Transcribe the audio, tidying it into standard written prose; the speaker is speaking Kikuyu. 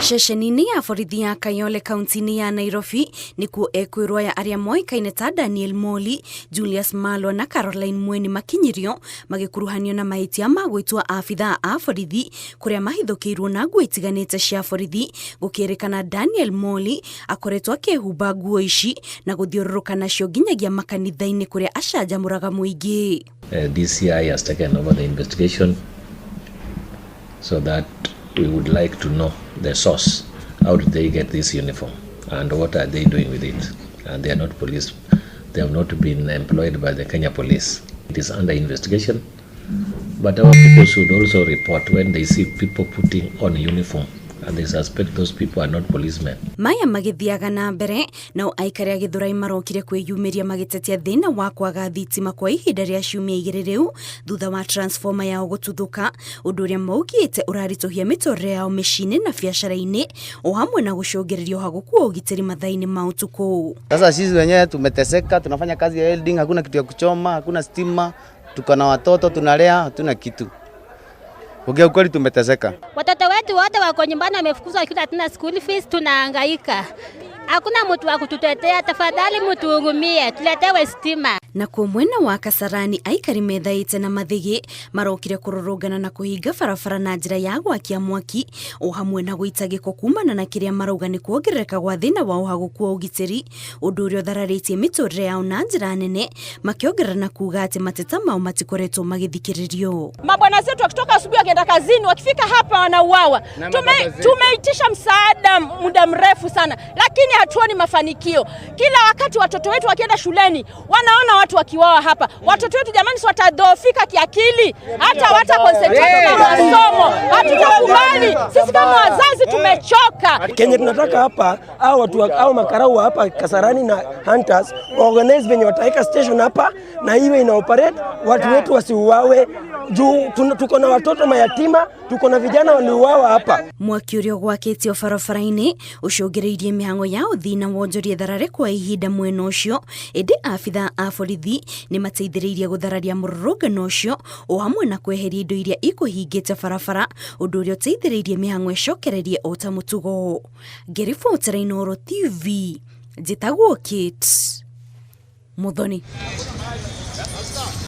Ceceni-inĩ ya borithi ya Kayole kaunti-inĩ ya Nairobi nĩkuo ekwĩrwo aya arĩa moĩkaine ta Daniel Moli, Julius Malwa na Caroline Mweni makinyirio magĩkuruhanio na mahĩtia ma gwĩtua abithaa a borithi kũrĩa mahithũkĩirwo na nguo itiganĩte cia borithi. Gũkĩrĩkana Daniel Moli akoretwo akĩhumba nguo ici na gũthiũrũrũka nacio nginyagia makanitha-inĩ kũrĩa acanjamũraga mũingĩ. DCI has taken over the investigation so that we would like to know the source. How did they get this uniform and what are they doing with it? And they are not police. They have not been employed by the Kenya police. It is under investigation. But our people should also report when they see people putting on uniform and they suspect those people are not policemen. Maya magĩthiaga na mbere, nao aikari a Gĩthũrai marokire kwĩyumĩria magĩtetia thĩna wa kwaga thitima kwa ihinda rĩa ciumia 2 rĩu thutha wa transformer yao gũtuthũka, ũndũ ũrĩa maugĩte ũraritũhia mĩtũrĩre yao mĩciĩ-inĩ na biacara-inĩ, o hamwe na gũcũngĩrĩria ũhagũku wa ũgitĩri mathaa-inĩ ma ũtukũ. Sasa sisi wenyewe tumeteseka, tunafanya kazi ya welding, hakuna kitu ya kuchoma, hakuna stima, tuko na watoto tunalea, hatuna kitu. Ongea ukweli, tumeteseka. Watoto wetu wote wako nyumbani wamefukuzwa shule, hatuna school fees, tunahangaika. Hakuna mtu wa kututetea, tafadhali mtuhurumie, tuletewe stima. Nakuo mwena wa Kasarani aikari methaĩte na mathĩgĩ marokire kũrũrũngana na kũhinga barabara na njĩra ya gwakia mwaki o hamwe na gũita gĩko kumana na kĩrĩa marauga nĩ kuongerereka gwa thĩna wa ũhagũku wa ũgitĩri, ũndũ ũrĩa ũthararĩtie mĩtũrĩre yao na njĩra nene, makĩongerera na kuga atĩ mateta mao matikoretwo magĩthikĩrĩrio. Mabwana zetu wakitoka asubuhi wakienda kazini, wakifika hapa wanauawa. Tumeitisha msaada muda mrefu sana, lakini hatuoni mafanikio. Kila wakati watoto wetu wakienda shuleni wanaona watu wakiwawa hapa. Watoto wetu jamani, si watadhoofika kiakili, hata hawata concentrate na masomo. Hatutakubali sisi kama wazazi, tumechoka. Kenye tunataka hapa au watu au makarau hapa Kasarani na Hunters organize venye wataweka station hapa na iwe ina operate, watu wetu wasiuawe juu tuko na watoto mayatima, tuko na vijana waliuawa hapa. Mwaki ũrĩa ũgwakĩtio barabara-inĩ ũcũngĩrĩirie mĩhang'o ya ũthii na wonjoria tharare kwa ihinda mwena ũcio, ĩndĩ abithaa a borithi nĩ mateithĩrĩirie gũthararia mũrũrũngano ũcio o hamwe na kweheria indo iria ikũhingĩte barabara, ũndũ ũrĩa ũteithĩrĩirie mĩhang'o ĩcokererie o ta mũtugo. Ngĩribotera Inooro TV, njĩtagwo Kate Muthoni.